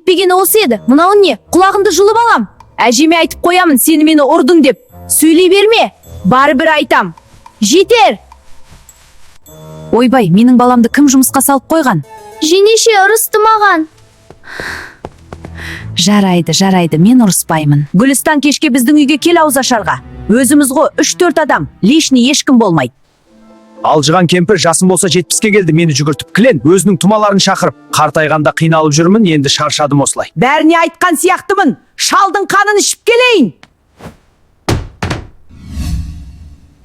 Жетпегені осы еді. Мынауың не? Құлағыңды жұлып алам. Әжеме айтып қоямын, сені мені ұрдың деп. Сөйлей берме. Барыбір айтам. Жетер. Ойбай, менің баламды кім жұмысқа салып қойған? Жеңеше ұрысты маған. Жарайды, жарайды, мен ұрыспаймын. Гүлістан, кешке біздің үйге кел ауызашарға. Өзіміз ғой, 3-4 адам, лишний ешкім болмайды. Алжыған кемпір, жасым болса 70-ке келді, мені жүгіртіп кілен, өзінің тұмаларын шақырып. Қартайғанда қиналып жүрмін, енді шаршадым осылай. Бәріне айтқан сияқтымын. Шалдың қанын ішіп келейін.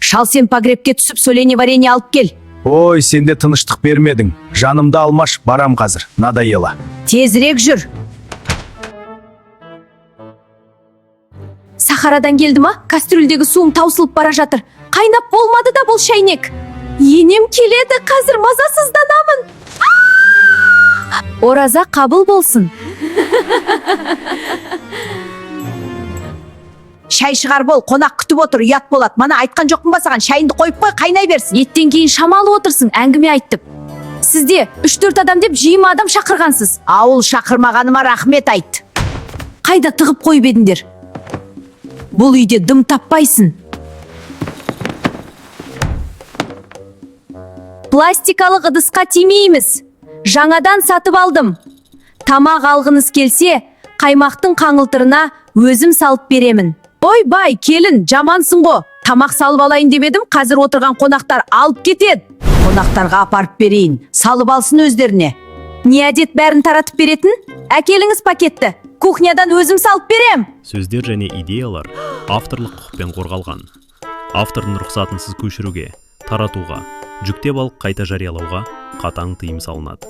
Шал, сен погребке түсіп соленье, варенье алып кел. Ой, сенде тыныштық бермедің. Жанымды алмаш, барам қазір. Надоело. Тезірек жүр. Сахарадан келді ма? Кастрюльдегі суым таусылып бара жатыр. Қайнап болмады да бұл шайнек. Енем келеді, қазір мазасызданамын. Ораза қабыл болсын. Шай шығар бол, қонақ күтіп отыр, ұят болады. Мана айтқан жоқпын ба саған, шайыңды қойып қой, қайнай берсін. Еттен кейін шамалы отырсың, әңгіме айттып. Сізде 3-4 адам деп 20 адам шақырғансыз. Ауыл шақырмағаныма рахмет айт. Қайда тығып қойып едіңдер? Бұл үйде дым таппайсың. Пластикалық ыдысқа тимейміз. Жаңадан сатып алдым. Тамақ алғыңыз келсе, қаймақтың қаңылтырына өзім салып беремін. Ойбай, келін, жамансың ғой. Тамақ салып алайын деп едім, қазір отырған қонақтар алып кетеді. Қонақтарға апарып берейін, салып алсын өздеріне. Не әдет бәрін таратып беретін? Әкеліңіз пакетті. Кухнядан өзім салып берем. Сөздер және идеялар авторлық құқықпен қорғалған. Автордың рұқсатынсыз көшіруге, таратуға, жүктеп алып қайта жариялауға қатаң тыйым салынады.